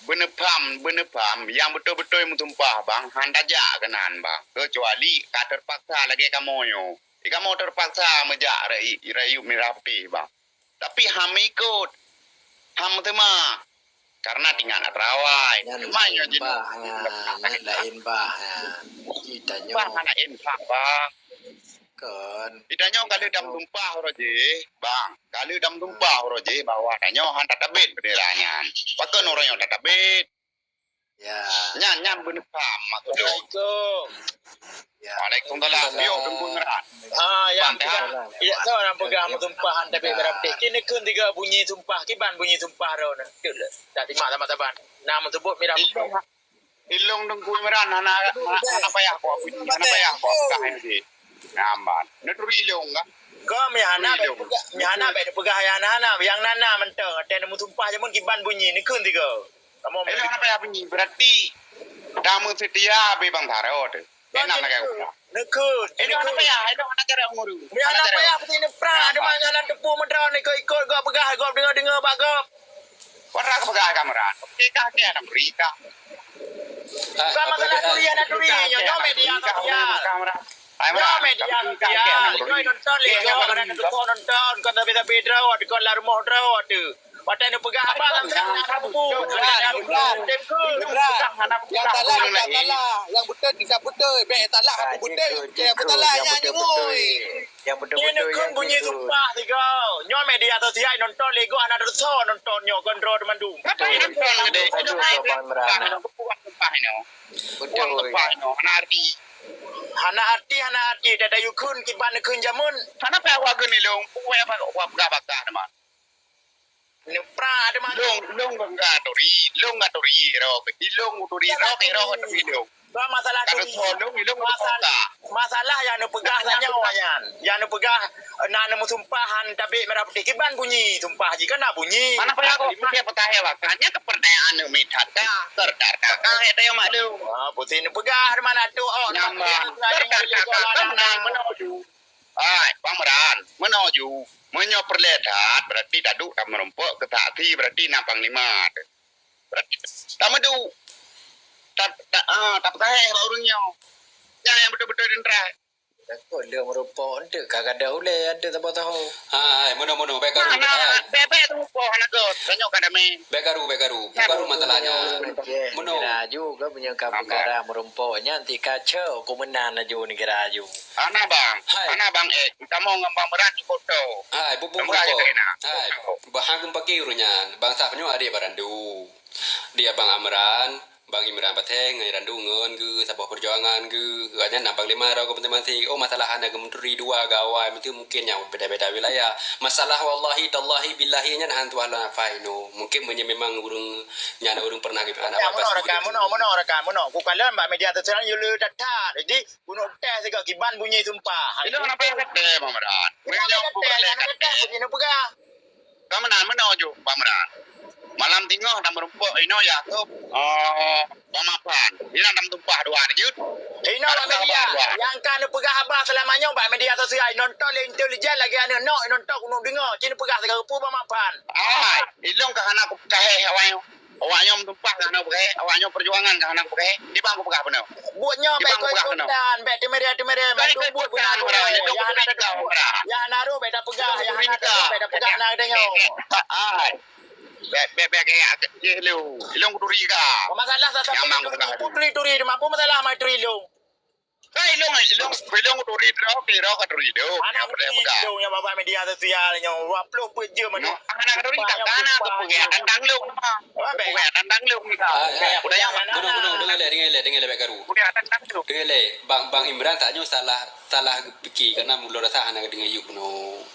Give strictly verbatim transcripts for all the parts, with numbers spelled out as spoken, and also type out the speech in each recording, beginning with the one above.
Beuneupaham, beuneupaham, nyang beutôi-beutôi meusumpah bang, han tajak keunan bang. Keucuali ka teupaksa lagèe kamoe nyoe. Di kamoe teupaksa meujak rakyat, rakyat mirah putéh bang. Tapi han meuikot, han meuteumé. Karena tingkat atra awai. Nyan laén bah, nyan laén bah, nyan. Tanyoe bah laén bah, bang. Kon. Tanyoe ka lheueh dam tumpah uroe jih, bang. Ka lheueh dam tumpah uroe jih bahwa tanyoe han tatabét bendera nyan. Pakon uroe nyoe tatabét? Ya. Nyan, nyan beuneupaham maksud lôn. Assalamualaikum. Ya. Waalaikumsalam. Yo, Teungku Imran. Ha, nyang peugah, ya, soe nyang peugah meusumpah han tabét mirah putéh. Keuneukheun tiga bunyi sumpah, kiban bunyi sumpah droeneuh. Cuk lé. Dak simak saban-saban. Na meuseubut mirah putéh. Ilong Teungku Imran hana, hana, hana payah kok bunyi, hana payah kok peugah lagèe. Nyan ban. Neuturi ilong kan? Kau meuhana bèk peugah, meuhana bèk peugah nyang hana-hana, nyang na-na mantong. Watèe neumeusumpah jameun kiban bunyi, neukheun tiga. Kamoe ilong hana payah bunyi, berarti kamoe seutia bak bansa droe teuh. Enak lagèe udah. Neukheun. Ilong hana payah, ilong hana cara nguru. Meuhana payah pasti neuprang, ada mah hana teupeu mantong, ikot-ikot gob peugah, gob deungö-deungö bak gob. Wara peugah kameran. Oke kah, keu aneuk bri kah? Bukan masalah turi hana turi, nyoe, nyoe media sosial. Nyoe media sosial. Nyoe nonton lé gob, nonton, kon sabe-sabe droe, kon lam rumoh droe teuh. Watèe neupeugah haba lam sana bubu. Imran, Imran, Imran. Nyang salah bukan salah, nyang beutôi tidak beutôi, bèk salah aku beutôi, nyang beutôi salah nyan nyungui. Nyang beutôi-beutôi nyan bunyi sumpah tiga. Nyoe media sosial nonton lé gob hana desya nonton nyoe kon droe teumandum. Apa nonton gede? Aduh, Abang Imran. Bukan sumpah nyoe. Betul. Bukan sumpah nyoe. Hana arti. Hana arti, hana arti. Dah dayukeun kiban neukheun jameun. Hana payah awak kheun ilong. Pokoknya awak peugah baka teuma. Neuprang ada mah. Long, long enggak turi, long enggak turi, rok. Ilong turi, rok, rok turi long. Ba masalah turi. Kalau tolong, ilong masalah, masalah nyang neupeugah nyan, nyang neupeugah na neumeusumpah han tabét mirah putéh kiban bunyi sumpah jih kan na bunyi. Mana payah kok pakai petahe wakan nya kepercayaan neumit that ka, kerdat ka, ka ya tayong maklum. Ha, putih neupeugah di mana tu, oh, nyaman. Kerdat ka, kan nang meunoe ju. Hai, Bang Meran, meunoe ju. Meunyoe peureulèe that, berarti taduek tameurumpok keu saksi, berarti na panglima. Berarti tameuduek. Ta, ta, ah, tapeusahéh bak ureueng nyoe. Nyan nyang beutôi-beutôi teuntara. Takot lé meurumpok eunteuk ka gadôh ulèe eunteuk saboh tahu. Hai, meunoe, meunoe, bèk karu, nah, nah, hai. Bèk, bèk teurumpok hana göt. Tanyoe ka damé. Bèk karu, bèk karu. Bèk karu masalah nyan. Meunoe. Laju ka meunyoe ka peukara meurumpok nyan, ti ka cok ku meunan laju neugara laju. Hana bang. Hai. Hana bang, eh. Kamoe ngon Bang Meran di foto. Hai, bubung meurumpok. Hai, bah hang paké ureueng nyan. Bangsa nyoe adék barandu. Di Abang Amran, Bang Imran Pateng, ngon Randu ngon geuh, saboh peujuangan geuh. Geuh nyan na panglima droe geuh penting-penting. Oh, masalah hana geumeuturi dua gawai, meuti mungkin nyang beda-beda wilayah. Masalah wallahi, tallahi, billahi nyan hana tuah lôn hafai nyoe. Mungkin meunyoe memang ureueng nyan ureueng pernah geupeugah. Ya, meunoe rakan, meunoe, meunoe rakan, meunoe. Kukalon bak media sosial nyoe le that-that. Jadi, Keuneuk tes sigoe kiban bunyi sumpah. Ilôn hana payah katé, Bang Meran. Ilôn hana payah katé, hana katé bunyi neupeugah. Ka meunan, meunoe ju, Bang Meran. Malam singoh na meurumpok inoe Yakub, oh, Bang Mafan. Inan na meusumpah dua jeuet. Inoe bak media. Nyang ka neupeugah haba seulama nyoe bak media sosial. Nonton lé intelijen lagèe aneuk nok, nonton keuneuk deungö. Ci neupeugah sigoe peue Bang Mafan. Ai, ilôn ka hana kupeugah awai nyoe. Awak nyoe meutumpah ka hana peugah, awak nyoe peujuangan ka hana peugah. Di bang kupeugah bunoe. Buet nyoe bèk ikot-ikotan, bèk teumere-teumere, bèk dumbut bunoe. Nyang hana rôh bèk tapeugah, nyang hana rôh bèk tapeugah, na deungoe. Bèk, bèk, bèk, bèk, bèk, bèk, bèk, bèk, ilôn kuturi ka. Masalah sasa turi, turi, turi, turi, masalah mai turi ilôn. Ka ilôn, ilôn, ilôn turi droe, kira ka turi ilôn. Aneuk turi ilôn nyang bak media sosial nyoe, dua ploh peuet jeuem aneuk. Hana turi tak kana keupeugah tantang lôn. Keupeugah tantang lôn. Udah nyang bunoe, bunoe, deungoe lé, deungoe lé, deungoe lé bèk karu. Keupeugah tantang lôn. Deungoe lé, Bang, Bang Imran tanyoe salah, salah geupike karena mulod rasa hana deungoe yub bunoe.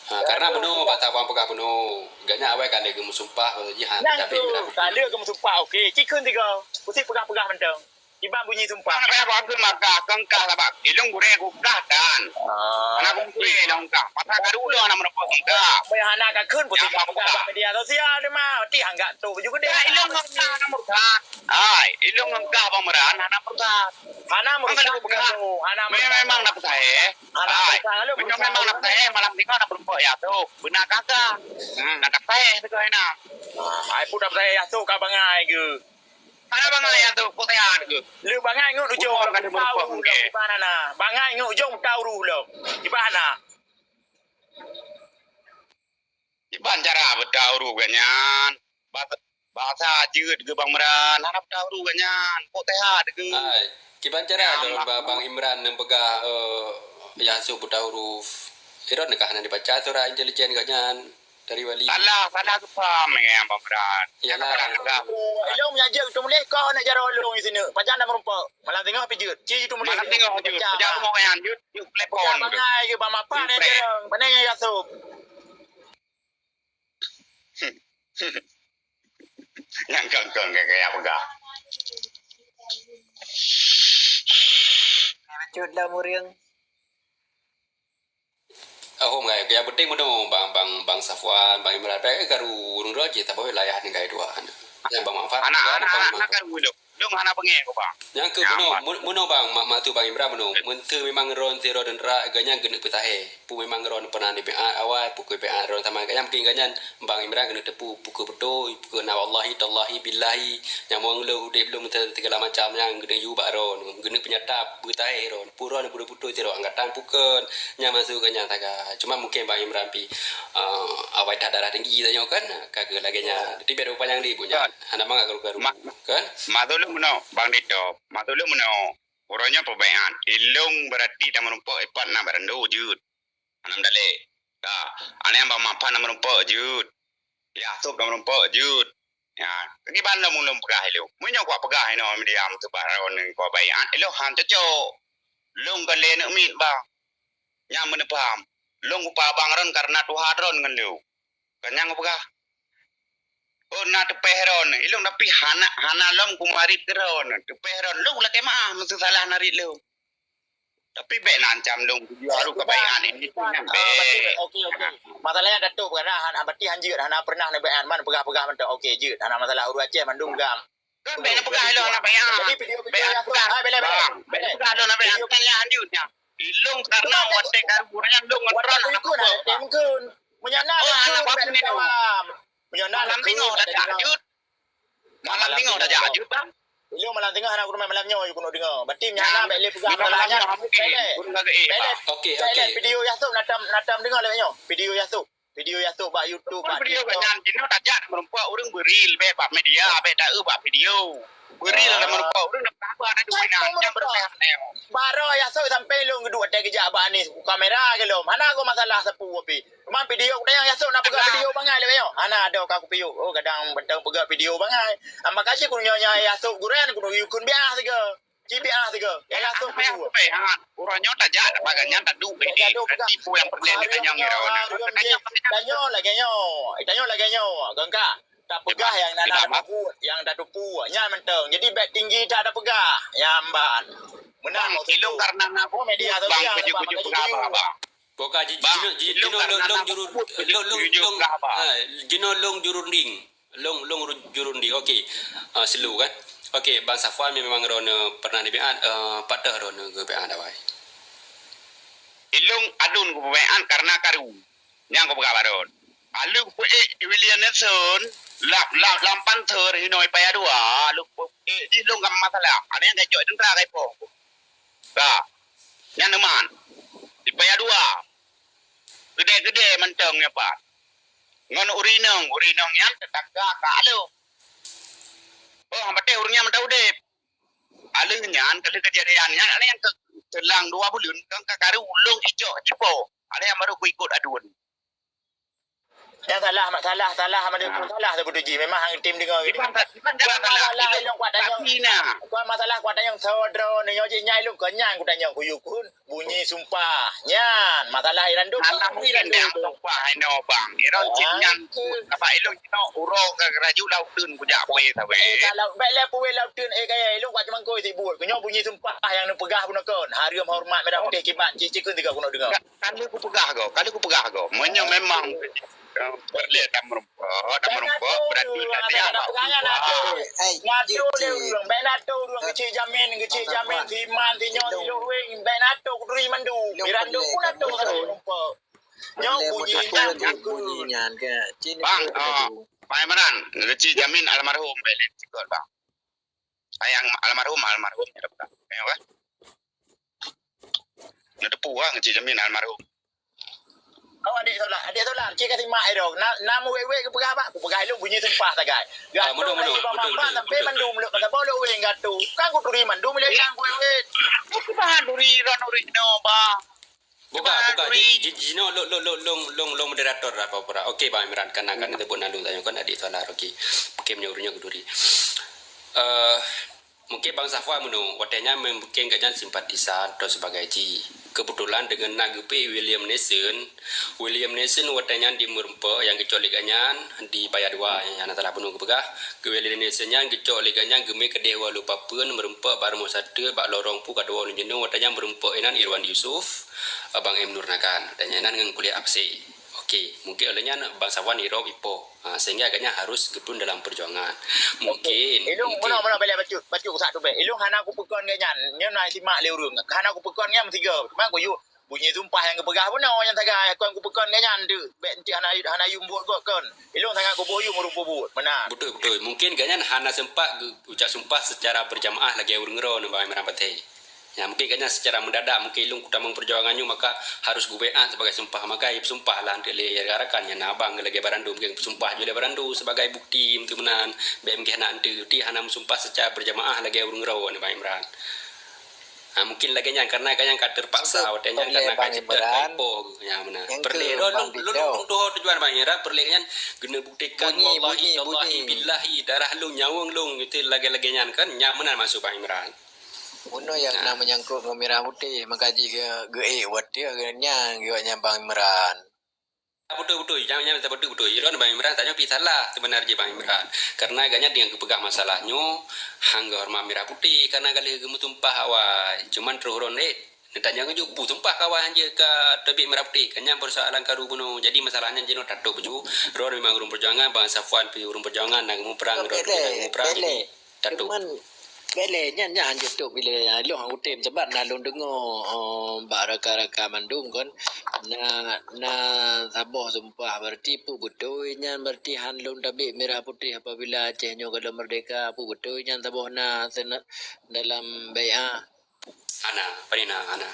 Ha, karena bunoe bak tabang peugah bunoe. Gaknyan awai ka lheueh geumeusumpah, jihan tapi Imran. Ka lheueh geumeusumpah, oke. Cikheun tiga. Putih peugah-peugah mantong. Kiban bunyi sumpah. Hana payah ku akheun maka keu kah sabab ilong gurée ku kah dan. Ah. Hana ku gurée ilong kah. Masa karu ulong hana meureumpok keu kah. Meuhana ka kheun putih. Nyang ka peugah bak media sosial teuma. Ti hanggak tu baju gede. Ya, ilong ngon kah hana meukat. Hai, ilong ngon kah Bang Imran hana meukat. Hana meukat. Hana meukat. Memang na peugah, eh. Hana hai, meukat. Memang na peugah, eh, malam ni hana meureumpok ya tu. Beuna kah kah. Hmm, na peugah, eh, tu kah hina. Ah, hai pun na peugah ya tu ka bangai ke. Hana bangai nyan tu, kok sehat ke? Lé bangai ngon ujong. Bukan lôn ka meureumpok tau mungkin. Lom, di mana na? Bangai ngon ujong tau ru lom. Di mana? Kiban cara beutau ru geuh nyan. Basa, basa jeuet geuh Bang Imran, hana beutau ru geuh nyan. Kok sehat ke? Hai, kiban cara lôn ba-, Bang Imran neupeugah, eh, Yusuf beutau ru. Iron ka hana dibaca surat intelijen geuh nyan. Dari wali. Salah, salah geupaham, eh, Abang Imran. Iyalah. Salah geupaham. Ilong meunyo jeuet teumuléh, kah na jaroe lôn di sineuk. Pajan na meureumpok. Malam singoh pih jeuet. Ci teumuléh. Malam singoh jeuet. Pajak rumoh nyan jeuet, jeuet telepon. Pajak bangai ke, bak mapan nyan jarang. Pane nyan Yusuf? Nyang kong-kong kaya peugah. Cut lah muring. Oh, ngai, yang penting meunoe, Bang, Bang, Bang Safwan, Bang Imran, eh, karu ureueng droe jih, tapi wilayah ninggai dua. Yang bermanfaat, anak, anak, anak karu ilong. Ilong hana beungéh keu Bang. Nyang keu meunoe, meunoe Bang, mak, mak tu Bang Imran meunoe. Menteu memang ron tiro dan rak, ganya geuneuk peutahé. Pu memang ron pernah di P A awai, pu ke P A ron sama ganya mungkin ganya Bang Imran keuneuk teupeue, peue keu beutôi, peue keu na wallahi, tallahi, billahi, nyang meuang lôn udép lôn meuteugala macam nyang geuneuk yue bak ron, geuneuk peunyata, beutahé ron, peue ron beutôi-beutôi sidroe angkatan pukon, nyang masuk ke nyang taga. Cuma mungkin Bang Imran pi, ah, awai dah darah tinggi tanyoe kan, ka keu lagèe nyan. Tapi biar panyang di bunya. Hana mangat karu-karu, kan? Maksud lôn meunoe, Bang Dito, maksud lôn meunoe, uroe nyoe peubaiat, ilong berarti tameurumpok ipat na barando jeuet. Hana meudaléh. Ka, aneuk nyang bak mapan na meurumpok jeuet. Yusuf na meurumpok jeuet. Ya, kiban lom ulôn peugah ilong. Meunyoe kupeugah inoe media meuteubah ron ngon kupeubaiat, ilong han cocok. Lôn kon lé aneuk miet, Bang. Nyan meuneupaham. Lôn kupeubang ron kareuna tuha ron ngon lôn. Kon nyan kupeugah. Oh, na teupeh ron. Ilong tapi hana, hana lom kumarit keu ron. Teupeh ron. Lôn lakèe meu'ah meuseusalah narit lôn. Tapi bèk na ancam lôn tuju haru kebaikan ini tu nyan bèk. Okey, okey. Masalahnya Datuk peugah hana, berarti han jeuet, hana pernah neubaiat, man peugah-peugah mantong. Okey, jeuet. Hana masalah ureueng Aceh mandum gam. Kan bèk neupeugah lôn hana baiat. Jadi video-video bèk yang peugah, ah, bèk, bèk. Bèk neupeugah lôn hana baiat. Video kan lah lanjut nyan. Ilong karena watèe karu ureueng nyan lôn ngon ron hana ikut, hana ikut. Meunyo na ikut, bèk neupeugah. Meunyo na malam singoh dah jak jeuet. Malam singoh dah jak jeuet, Bang. Ilong malam singoh hana kurumat malam nyoe, keuneuk deungö. Berarti meunyo na bèk lé peugah malam nyoe. Bèk lé. Okey, okey. Video Yusuf na tam, na tam deungö lé nyoe. Video Yusuf. Video Yusuf bak YouTube, bak TikTok. Video nyan, jinoe tajak meurumpok ureueng beuril, bèk bak media, bèk taeu bak video. Beuril dah meurumpok ureueng dah peugah haba na duek na, jangan beureumpok. Baroe Yusuf sampai lôn geuduek watèe geujak bak Anis kamera ke lom. Hana go masalah sapeue pih. Cuma video kutanyong Yusuf na peugah video bangai lé nyoe. Hana ada ka kupiôh. Oh, kadang bentang peugah video bangai. Maka cit keuneuk nyoe Yusuf gurèe keuneuk yukun biasa ke. Ci biasa ke. Yusuf payah peugah. Uroe nyoe tajak, tapeugah nyan taduek ini. Berarti peue nyang peureulèe neutanyong ira. Tanyoe lagèe nyoe. Tanyoe lagèe nyoe. Keuka. Tapeugah nyang na, na tapeubuet, nyang tateupeue. Nyan mantong. Jadi bèk tinggi that tapeugah. Nyan ban. Meunang. Bang, ilong karena na media sosial, bang, peujeuet-peujeuet peugah haba, bang. Boka ji-, jinoe, ji-, jinoe long, long jurun, long, long, long, ah, jinoe long jurunding. Long, long ru-, jurunding. Okey. Ah, slow kan? Okey, Bang Safwan memang droeneuh pernah neubaiat, eh, pat droeneuh geubaiat awai. Ilong adun kupeubaiat karena karu. Nyang kupeugah baroe. Aleuh peuék di William Nelson, lam, lam, lam panter hinoe paya dua, aleuh peuék jih lôn ka masalah. Ada nyang gacok tentara ka ipoh. Ka. Nyan neuman. Di paya dua. Gede-gede mantong nyan pat. Ngon urinong, urinong nyan tetangga ka aleuh. Oh, han patéh ureueng nyan mantong udép. Aleuh nyan, ka lheueh keujadian nyan, ada nyang ke-, seulang dua buleuen, kan ka karu ulôn icok jipo. Ada nyang baru kuikot adun. Nyang salah, mak salah, salah, mana pun salah sabeutôi jih. Memang hang tem deungoe. Bukan sa-, bukan salah, salah, ilong kuat tanyong. Tapi na. Kuat masalah kuat tanyong saudara ni nyoe jih nyai lôn kon nyan kutanyong kuyue kun. Bunyi sumpah. Nyan, masalah Iran tu. Alah, mungkin dah sumpah ino bang. Iran cit nyan. Apa ilong cit uroe ka raju laut tun kujak kué sabe. Eh, kalau baik lah puwe laut tun, eh, kaya ilong kuat cemangkoi sibuk. Kunyoe bunyi sumpah yang neupeugah bunoe kon. Hareuem hormat merah putih kiban. Cik-cik kun tiga kuno dengar. Ka lheueh kupeugah goe, ka lheueh kupeugah goe. Meunyoe memang, eh, peureulèe tameureumpok, tameureumpok, berarti dah dia bak ureueng tuha. Hai, NATO jeuet, jeuet. Ureueng, bèk NATO ureueng, geucit jamin, geucit jamin, si man, si nyoe, si Luhweng, bèk NATO kuturi mandum. Iran tu pun NATO tameureumpok. Nyoe bunyi nyan, bunyi nyan ke? Bang, oh, Bang Imran, geucit jamin almarhum, bèk lé sikot, Bang. Sayang almarhum, almarhum. Ya, kan? Neuteupeue, ah, Cik Jamin almarhum. Kau adik Solar, adik Solar, cik kasi mak ero. Na, na muwet-wet keupeugah bak, kupeugah lôn bunyi sumpah sagai. Ah, gato mudah, mudah, lagi betul, bang betul, sampai betul. Mandum lôn kata bolok weh gato. Kan kuturi mandum lé kan kuwet-wet. Aku bahan duri ron duri no, bang. Buka, buka. Di, di, di, di, no, long, long, long, long, long, long moderator lah, apa-apa. Okey, Bang Imran, kan akan disebut nalu tanya kan adik Solar, okey. Okey, punya urutnya kuduri. Eh, Mungkin Bang Safwan meunoe, watèe nyan mungkin gobnyan simpatisan atau sebagai jih. Kebetulan deungon na geupeu William Nation, William Nation watèe nyan di meureumpok nyang geucok lé gobnyan di Paya Dua, nyang na salah bunoe geupeugah. Keu William Nation nyan geucok lé gobnyan geumé keudeh walu papeuen meureumpok bak rumoh sateue bak lorong pu kadua ulôn jinoe watèe nyan meureumpok inan Irwan Yusuf, Abang M Nur Nakan. Watèe nyan inan ngon kuliah apse. Okey, mungkin oleh nyan Bang Safwan irop ipo. Ha, sehingga agaknya harus geutun dalam perjuangan. Mungkin, ilong, mungkin. Meunoe, meunoe, bela bacut, bacut sak tu bek. Ilong hana kupeukon gobnyan. Nyoe na simak lé ureueng. Hana kupeukon nyan meusigoe. Cuma kuyue bunyi sumpah nyang geupeugah bunoe nyang sagai. Kon kupeukon gobnyan tu. Bek enti hana, hana yum buet kon. Ilong sangat kuboh yum ureueng peubuet. Meunan. Betul, betul. Mungkin gobnyan hana sempat geu-, ucap sumpah secara berjamaah lagèe ureueng droeneuh Bang Imran Pateh. Ya, mungkin gobnyan secara mendadak, mungkin lôn kutamong perjuangan nyoe, maka harus gubaiat sebagai sumpah. Maka, ya, sumpah lah untuk lé rakan-rakan nyan. Abang lagèe Barandu, mungkin sumpah juga lé Barandu sebagai bukti untuk meunan. Bèk mungkin hana untuk, berarti hana meusumpah secara berjamaah lagèe ureueng droe ni, Bang Imran. Ha, mungkin lagèe nyan, karena gobnyan ka terpaksa, watèe nyan karena ka cetet, ka ipo, ya, meunan. Peureulèe, lôn, lôn, lôn tuho tujuan Bang Imran, peureulèe nyan geuneuk buktikan, wallahi, tallahi, billahi, darah lôn, nyawöng lôn, itu lagèe-lagèe nyan kan, nyan meunan maksud Bang Imran. Bunoe nyang na meunyangkot ngon mirah putéh, maka jih geu-, geuék watèe geuh nyan, geuh nyan Bang Imran. Beutôi, beutôi. Nyang, nyang beutôi, beutôi. Ilôn Bang Imran, tanyoe pih salah seubeuna jih Bang Imran. Karena gobnyan nyang geupeugah masalah nyoe, han geuhoreumat mirah putéh, karena ka lheueh geumeusumpah awai. Cuman troh uroe nyoe, neutanyong ju, peue sumpah ka awai han jeuet ka teubiet mirah putéh. Kan nyan peusoalan karu bunoe. Jadi masalah nyan jinoe tatôb ju. Droe memang ureueng peujuangan, Bang Safwan pih ureueng peujuangan, na geumuprang, droe pih na geumuprang. Jadi, Tatôb. Cuman, bèk lé, nyan, nyan hanjeuet tôb ilèe, lôn han kutem, sabab na lôn deungoe, eh, bak rakan-rakan mandum kon, na, na saboh sumpah, berarti peue beutôi nyan, berarti han lôn tabek mirah putéh apabila Aceh nyoe ka lheueh merdeka, peue beutôi nyan saboh na sena-, dalam bai'ah. Hana, pane na, hana.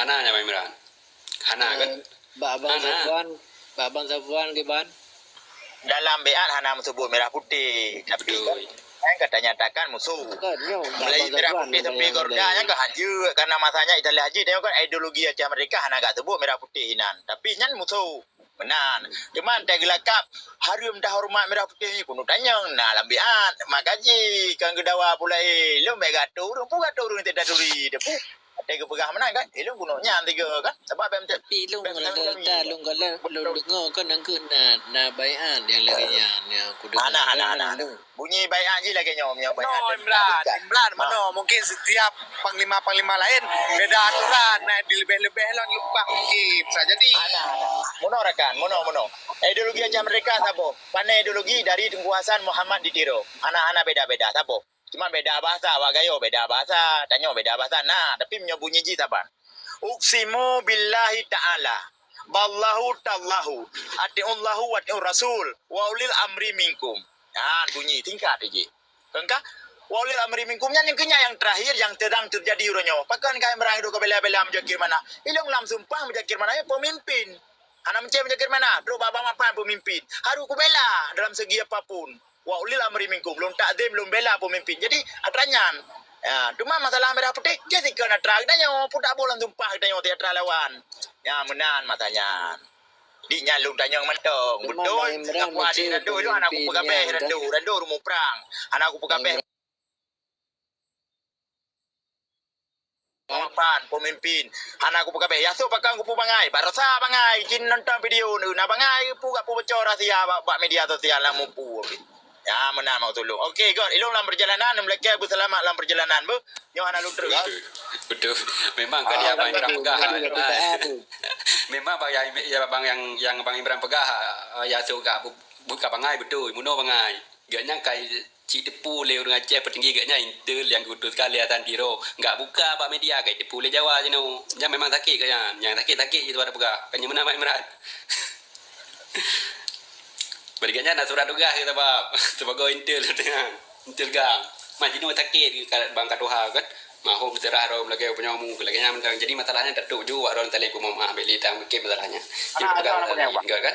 Hana nyan Bang Imran. Hana kan? Eh, bak Abang Safwan, bak Abang Safwan kiban? Dalam bai'at hana meuseubut mirah putéh, tapi kan, kan ka tanyatakan musuh. Mulai mirah putéh sampai gorda nyan ka hanjeuet, karena masa nyan Italia Haji tanyong kan ideologi Aceh Merdeka hana ka seubut mirah putéh inan. Tapi nyan musuh. Meunan. Cuman teugeulakab hareuem dah horeumat mirah putéh nyoe keuneuk tanyong na lam bai'at. Maka jih kan geudawa pula, eh, lôn bèk gato ureueng, peue gato ureueng teuh taturi. Tapi Watèe geupeugah meunan kan, eh, lôn keuneuk nyan tiga kan. Sabab bèk meuteuk. Tapi lôn lagèe ta, lôn galak, lôn deungoe kan nyan keuh na, na bai'at nyang lagèe nyan, nyang kudeungoe. Hana, hana, hana, hana. Bunyi bai'at jih lagèe nyoe, nyoe bai'at. No, Imran, Imran, manoe mungkin setiap panglima-panglima laén beda aturan, na dileubeh-leubeh lom leupah mungkin. Bisa jadi. Hana, hana. Meunoe rakan, meunoe, meunoe. Ideologi Aceh Merdeka saboh. Pane ideologi dari Teungku Hasan Muhammad di Tiro. Hana, hana beda-beda saboh. Cuma beda bahasa, awak Gayo beda bahasa, tanyoe beda bahasa. Nah, tapi meunyoe bunyi jih saban. Uqsimu billahi ta'ala, ballahu tallahu, atiullahu wa atiur rasul, wa ulil amri minkum. Nah, bunyi singkat jih. Kan ka? Wa ulil amri minkum nyan nyang keu nyan nyang terakhir nyang sedang terjadi uroe nyoe. Pakon ka Imran hidup ka bela-bela Muzakir Manaf. Ilong lam sumpah Muzakir Manaf nyan pemimpin. Hana meucé Muzakir Manaf, trok bak Bang Mapan pemimpin. Harus kubela dalam segi apapun. Wa ulil amri minkum, lôn takzim, lôn bela pemimpin. Jadi, atra nyan. Ya, cuma masalah mirah putéh, jih sikon atra geutanyoe, pun tak boleh tumpah geutanyoe di atra lawan. Ya, meunan masa nyan. Di nyan lôn tanyong mantong. Beutôi, ngaku adik Rando, ilôn hana kupeugabeh Rando. Rando rumoh prang. Hana kupeugabeh. Pemimpin, pemimpin. Hana kupeugabeh. Yasok pakon kupeubangai. Barosa bangai. Cit nonton video na bangai. Peue gak peuboco rahsia bak, bak media sosial na mupu. Ya, meunan maksud lôn. Oke, God. Ilôn lam perjalanan, meulakèe beuseulamat lam perjalanan, beuh. Nyoe hana lôn treuk. Betul. Betul. Memang kan yang abang Imran peugah. Memang bang yang, ya, bang yang, yang abang Imran peugah, ah, ya, tu gak bu-, buka bangai betul, muno bangai. Gak nyang kai ci teupeu lé ureueng Aceh petinggi gak nyan intel yang geutuska lé Hasan Tiro. Gak buka bak media kai teupeu lé Jawa jinoe. Nyan memang sakét gak nyan. Nyang sakét-sakét je tu ada peugah. Kan nyan meunan Mak Imran. Bagi gobnyan na surat tugaih geuh sabab sibagoe intel teuh nyan, intel GAM. Mah jinoe sakét bang ka tuha kan. Mahom seurah droe lagèe peunyoe mu lagèe nyan mantong. Jadi masalah nyan tatrok ju wak droe talèpon, mohon maaf, bèk lé tamikir masalah nyan. Jadi peugah masalah nyan kan.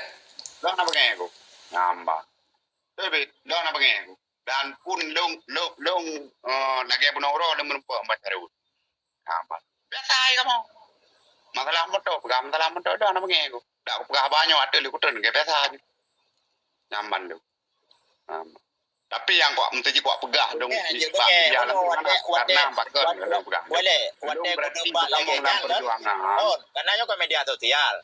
Lôn na peugah aku. Ngamba. Tapi lôn na peugah aku. Dan pun lôn, lôn, lôn, eh, lagèe bunoe uroe lôn meureumpok bak Syarul. Ngamba. Biasa ai kamoe. Masalah moto, peugah masalah moto dah na peugah aku. Dak kupeugah haba nyoe ateueh lé kutreun ke biasa je. Nyaman tu. Ha. Tapi nyang kuat meuteujih kuat peugah dong bak media langsung hana, karena bak kon lôn peugah. Boleh, watèe kudebat lagèe nyan kan. Karena nyoe kan media sosial.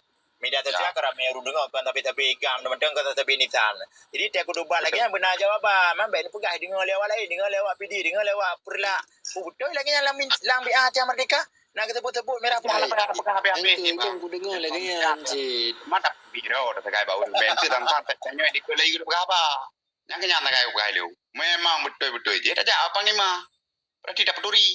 Media sosial kan ramè ureueng deungö, kon sabe-sabe GAM mantong, kon sabe nisan. Jadi tiep kudebat lagèe nyan beuna jawaban, man bèk neupeugah deungö lé awak laén, deungö lé awak P D, deungö lé awak Peureulak. Beutôi lagèe nyan lam, lam B A Aceh Merdeka. Na geusebut-sebut mirah putih. Nyang kudeungoe lagèe nyan cit. Mata biro dah sagai bak ureueng. Ben tu tantang tanyoe di kulai ureueng peugah haba. Nyang keu nyan sagai peugah lé. Memang beutôi-beutôi jih tajak Panglima. Berarti dah peduli.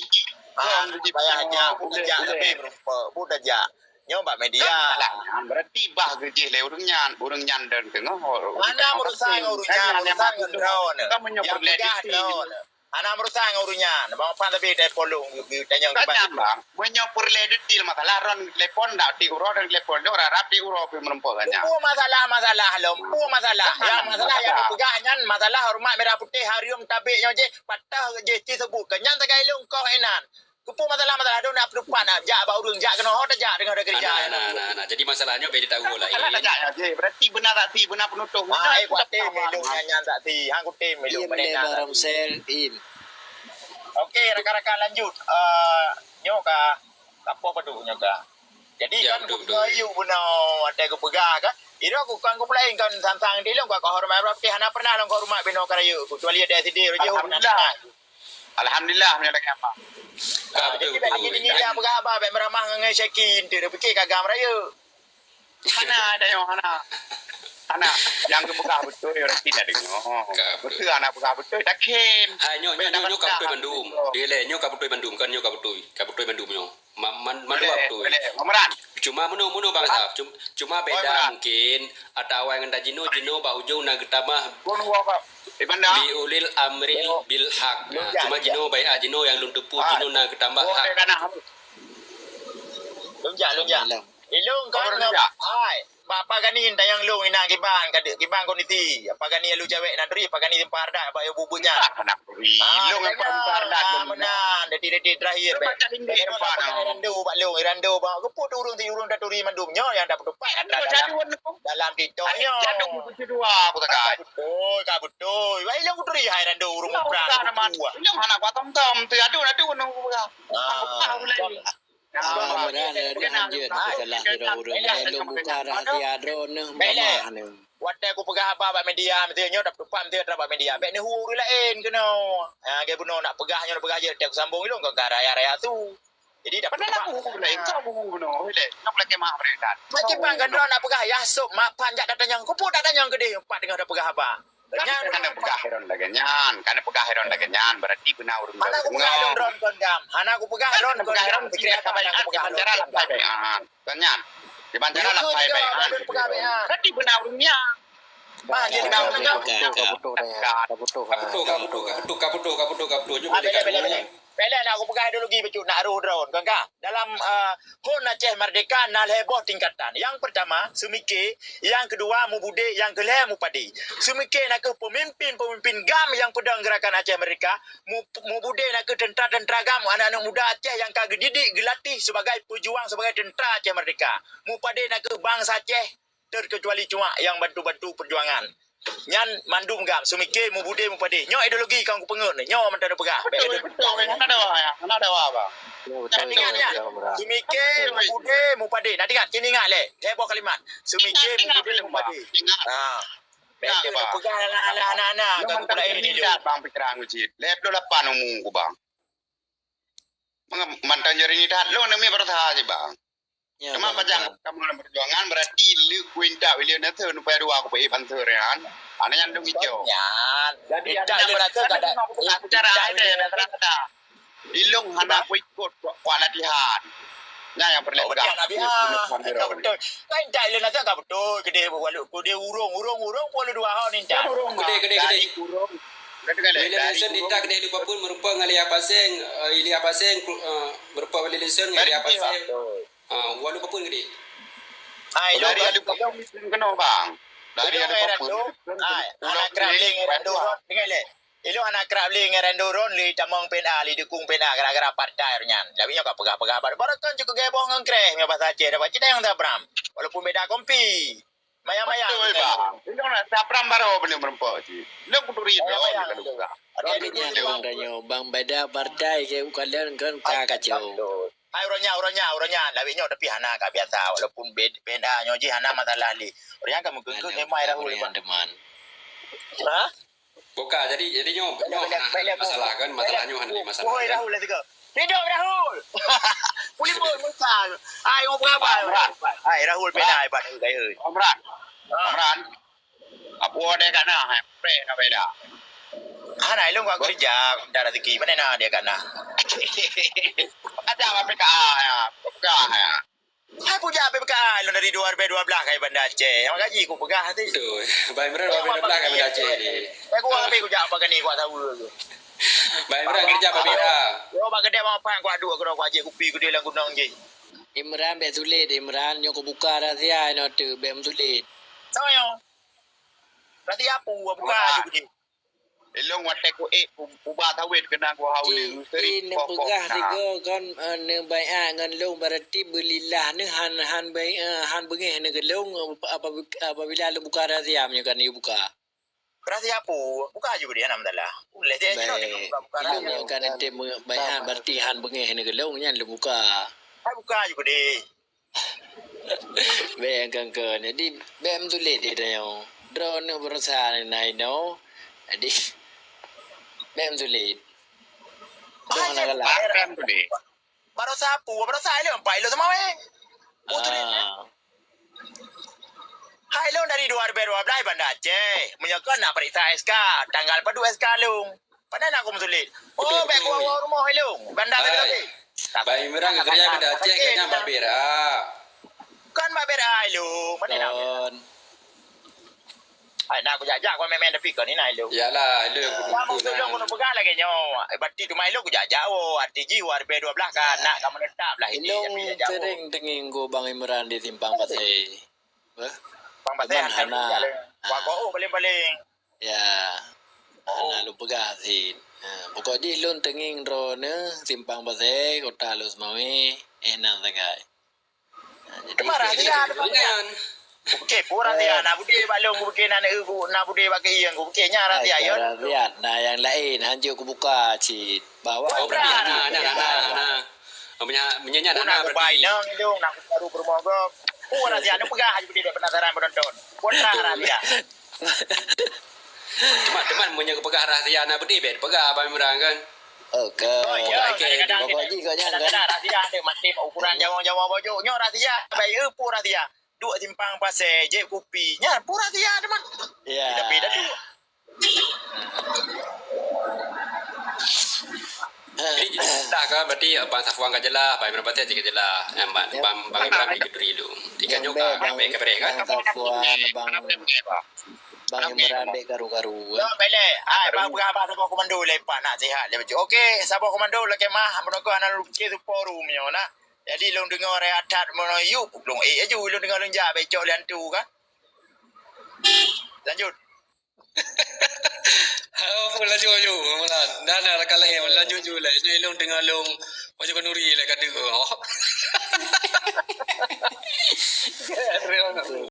Ah, payah jak, bukan jak tapi meureumpok, bukan jak. Nyoe bak media. Kan salah nyan, berarti bah geujih lé ureueng nyan, ureueng nyan dan teungoh. Hana meurusan ngon ureueng nyan, urusan ngon droeneuh. Kan meunyoe peureulèe drone. Hana meurusan ngon ureueng nyan. Bang Pan tapi telepon lôn, geutanyong kiban. Kan nyan, Bang. Meunyoe peureulèe detail masalah, droen telepon dak di uroe dan telepon lôn rap-rap di uroe pih meureumpok nyan. Peue masalah-masalah lom, peue masalah. Nyang masalah nyang dipeugah nyan masalah horeumat mirah putih hareuem tabek nyoe jih, patah jih, ci seubut. Keu nyan sagai lôn koh inan. Keupeue masalah-masalah droen nak peutupat nak jak bak ureueng, jak keunoe ho tajak deungon keureuja. Nah, nah, nah, nah. Jadi masalah nyoe bèk jitawö laén. Berarti beuna saksi, beuna penutoh. Ah, eh, kutem ilôn nyan, nyan saksi. Hang kutem ilôn. Iya, benar, Bang Ramsel, in. Oke, rakan-rakan lanjut. Eh, nyoe ka, ka poh padum nyoe ka. Jadi kan betul, betul. Yuk bunoe watèe geupeugah kan. Itu aku kan geupeulaén kan tantang di lôn ka horeumat berarti hana pernah lôn horeumat binoe ka rayeuk. Kecuali ada sideh rojih. Alhamdulillah. Alhamdulillah, meunyoe lagèe nyan, Bang. Ka beutôi, beutôi. Jadi, bèk lagèe nyan, peugah haba, bèk meuramah ngon Syaki, enteuk tapiké ka GAM rayeuk. Hana, tanyoe, hana. Hana. Nyang geupeugah beutôi, orang tidak deungoe. Ka beutôi. Beutôi, hana peugah beutôi, takhem. Hai, nyoe, nyoe, nyoe, nyoe ka beutôi bandum. Dilèe, nyoe ka beutôi bandum, kan nyoe ka beutôi. Ka beutôi bandum nyoe. Ma-, man-, mandua beutôi. Boleh, boleh. Meumran. Cuma meunoe, meunoe bangsa. Cum-, cuma beda mungkin, ata awai ngon tajinoe, jinoe bak ujong na geutamah. Gon wa ka. Di mana? Li ulil amri bil haq. Nah, cuma jinoe baiat jinoe nyang lôn teupeu jinoe na geutamah hak. Lôn jak, lôn jak. Ilôn kan ngap hai. Bak Pak Gani tanyong lôn inan kiban, kiban kondisi. Pak Gani alu cawek na turi, Pak Gani simpang rdak bak yo bubut nyan. Ilôn apa simpang rdak lôn. Meunan, detik-detik terakhir. Rando bak lôn, Rando bak. Keupeue tu ureueng si ureueng taturi mandum nyoe nyang dapeutupat dalam TikTok nyoe. Ka beutôi, ka beutôi. Wah, ilôn kuturi hai Rando ureueng muprang. Ilôn hana kuat tom-tom, tu adu-adu nunggu. Ah, meunan hanjeuet masalah sidroe ureueng. Lôn buka rahsia droeneuh, mama nyoe. Watèe kupeugah haba bak media, meuteunyoe dap tupat meuteunyoe bak media. Bèk neuhu ureueng laén keunoe. Ha, lagèe bunoe nak peugah nyoe, nak peugah jeuet, teuh kusambong ilôn keu ka raya-raya su. Jadi dap tupat. Padahal aku ureueng laén, so aku bunoe, lé. Nak lagèe mah beureukat. Macam mana kan droe nak peugah, yah sôk, mak pan jak datanyong. Keupeue datanyong keudeh, pat teungoh tapeugah haba. Nyan kana peugah droen lagèe nyan, kana peugah droen lagèe nyan, berarti beuna ureueng. Hana kupeugah droen kon GAM. Hana kupeugah droen kon GAM. Sikira ka baik, hana kupeugah droen. Kan nyan. Di bandara lah baik-baik. Berarti beuna ureueng nyan. Ka beutôi, ka beutôi, ka beutôi, ka beutôi. Bèk lé, bèk lé, bèk lé. Bèk lé nak kupeugah ideologi bacut nak roh droen, kon ka? Dalam, eh, phon Aceh Merdeka na lhèe boh tingkatan. Nyang peurtama, seumiké, nyang keudua, mubudé, nyang keulhèe, mupadé. Seumiké na kheueh peumimpin-peumimpin GAM nyang peudong Geurakan Aceh Merdeka, mu-, mubudé na kheueh teuntra-teuntra GAM, aneuk-aneuk muda Aceh nyang ka geudidik, geulatih sibagai peujuang, sibagai teuntra Aceh Merdeka. Mupadé na kheueh bansa Aceh terkecuali cuma nyang bantu-bantu perjuangan. Nyan mandum GAM, seumiké, mubudé, mupadé. Nyoe ideologi ka kupeungeut nyoe, nyoe mantong peugah. Betul, betul. Hana dawa, ya. Hana dawa, Bang. Ya, betul, ingat, betul, ya. Betul, Bang. Seumiké, mubudé, mupadé. Nah, ingat, kini ingat lé. Saya buat kalimat. Seumiké, ingat, ingat, mubudé, Bang. Mupadé. Ingat. Ha. Ingat, Bang. Betul, peugah anak-anak, anak, anak, kan mulai ini dulu. Bang, pikiran ku cit. Lhèe plôh lapan umu ku, Bang. Mantong jari ni that lôn demi berusaha cit, Bang. Ya, cuma bang, pajan bang. Kamoe lam perjuangan, berarti le kuinta William Nathan upaya dua aku peuék banser nyan. Ana nyan dong icok. Nyan. Jadi inta ada William Nathan kada, secara inta ada William Nathan. Ilong hana kuikot kuat latihan. Nah, yang perlu pegang. Latihan habis. Betul. Kan inta William Nathan ka betul. Kedai walau kedai urung, urung, urung pun dua hon inta. Kedai, kedai, kedai. Urung. William Nathan inta kedai lupa pun merupa ngalih apa seng, eh, ilih apa seng, eh, merupa William Nathan ngalih apa seng. Ah, walau apapun gede. Hai, dari alu patung kena, Bang. Dari alu patung. Hai, anak kerap lé ngiran duron, dengar lé. Ilong anak kerap lé ngiran duron, lé tamong pena, lé dukung pena, gara-gara partai nyan. Tapi nyoe ka peugah-peugah baru. Baru kan cukup gebong ngon kreh, nyoe bahasa Aceh dapat cita yang tabram. Walaupun beda kompi. Mayang-mayang. Betul, Bang. Ilong nak tabram baru boleh merempok cik. Ilong kuturi. Mayang-mayang. Ada nyan, Bang, tanyoe. Bang, beda partai ke, bukan kan ka kacau. Hai, uroe nyan, uroe nyan, uroe nyan. Lawét nyoe tapi hana ka biasa. Walaupun be-, beda nyoe jih hana masalah lé. Uroe nyan ka meukeungkeut memang Rahul. Ha? Bukan, jadi, jadi nyoe, nyoe hana masalah kan, masalah nyoe hana masalah. Rahul lah tiga. Hidup Rahul. Pulimur Musa. Hai, ngobrol apa? Hai, Rahul pena, hai, Pak. Hai, hai. Omran. Ha. Omran. Apa ada kat nah, hai, preh nak beda. Hana ilong kuat kerja, dah rezeki. Mana nak dia kat nah? Ada apa P K A ya? P K A ya? Hai pujak P K A, ilong dari dua ribu dua belas kai Banda Aceh. Yang gaji ku peugah tu. Tu, Bang Imran dua ribu dua belas kai Banda Aceh ni. Saya kuat tapi kujak apa kani kuat tahu tu. Bang Imran kerja apa bira? Yo, bak kedai bang apa kuat dua kena kuat je kupi kedai dalam gunung je. Imran bek sulit, Imran nyoe kubuka rahsia inoe tu bek sulit. Sama yo. Berarti apa? Buka aja gede. Elong watèe ku ék, ku, kuba sawét keunan ku hawi. Cik, neupeugah sigoe kon, eh, neubaiat ngon lôn, berarti beulilah neuh han, han bai-, eh, han beungéh neuh keu lôn, eh, apa-, apabila lôn buka rahsia meunyoe kan yue buka. Rahsia apa? Buka aja gede, hana masalah. Uleh dia je, buka-buka rahsia. Ilôn nyoe kan ente meubaiat, berarti han beungéh neuh keu lôn, nyan lôn buka. Hai buka aja gede. Bèk kön-kön. Jadi, bèk meutuléh di tanyoe. Droeneuh beurasa na inoe. Jadi, bèk meutuléh. Droeneuh galak. Bèk meutuléh. Baroesa peue? Baroesa ilôn, empat ilôn sama weh. Meutuléh. Ah. Hai lôn dari dua ribu dua belas Banda Aceh. Meunyoe kon nak peuriksa S K, tanggal padub S K lôn. Padahai na aku meutuléh. Oh, bèk kuwoe rumoh ilôn. Banda tadi. Bang Imran geukeureja Banda Aceh kayaknya babera. Kan babera ilôn. Mana nak? Kon. Hai, nak aku jak-jak kau main-main tapi kau ni nak ilôn. Yalah, ilôn. Kamu tu dong kena pegang lagi nyoe. Eh, berarti tu mai ilôn aku jak-jak. Oh, arti ji dua ribu dua belas kan nak kamu tetap lah ini. Ilôn tapi jak-jak. Sering tenging ku Bang Imran di Simpang Pasai. Bang Pateh. Cuman hana. Wah, oh, paling-paling. Ya. Oh. Hana lôn peugah cit. Ha, pokok jih lôn teungieng droeneuh Simpang Pasai, Kota Lhokseumawe, eh, nan sagai. Ha, jadi, teuma rahsia, teuma rahsia. Oke, pura dia, eh, na bude bak lôn, oke, na, na bude bak keuieng, oke, nya rahsia, ya. Rahsia, nah, yang lain, hanjeuet kubuka cit. Bahwa. Oh, berarti hana, hana, hana, hana. Meunyo, meunyo nyan hana, berarti. Nak kubai nang ilung, nak kubaru peurumoh gob. Oh, rahsia, nak peugah aja, penasaran penonton. Peugah rahsia. Cuma, cuma meunyo peugah rahsia na beudeh, bèk peugah Abang Imran kan. Oke. Oh, iya, kadang-kadang pokok jih kok nyan kan. Kadang-kadang rahsia ada mati ukuran jawang-jawang bojok. Nyoh rahsia, baik, eh, pun rahsia. Duek simpang pasai, jép kupi. Nyan pun rahsia ada mah. Ya. Tapi dah tu. Jadi, dah kan, berarti Abang Safwan ka jelas, Abang Imran Patih ka jelas. Yang Bang, Bang, Bang Imran di Kediri dulu. Tiga nyoka, baik ke beres kan? Bang Safwan, Bang, Bang Imran dek karu-karu. Yo, bele. Hai, Bang, peugah Abang saboh komando lepas nak sihat dia baca. Oke, saboh komando lagi mah, ampun aku anak lukis tu forum nyo nah. Jadi, lôn deungoe rai atat mono yuk, lôn, eh, aju, lôn deungoe lôn jak becok lé hantu kan. Lanjut. Apa laju-laju, Imran? Dah, dah, rakan lain, lanjut ju lah. Ini lôn tengah lôn, macam kanuri lah, kata.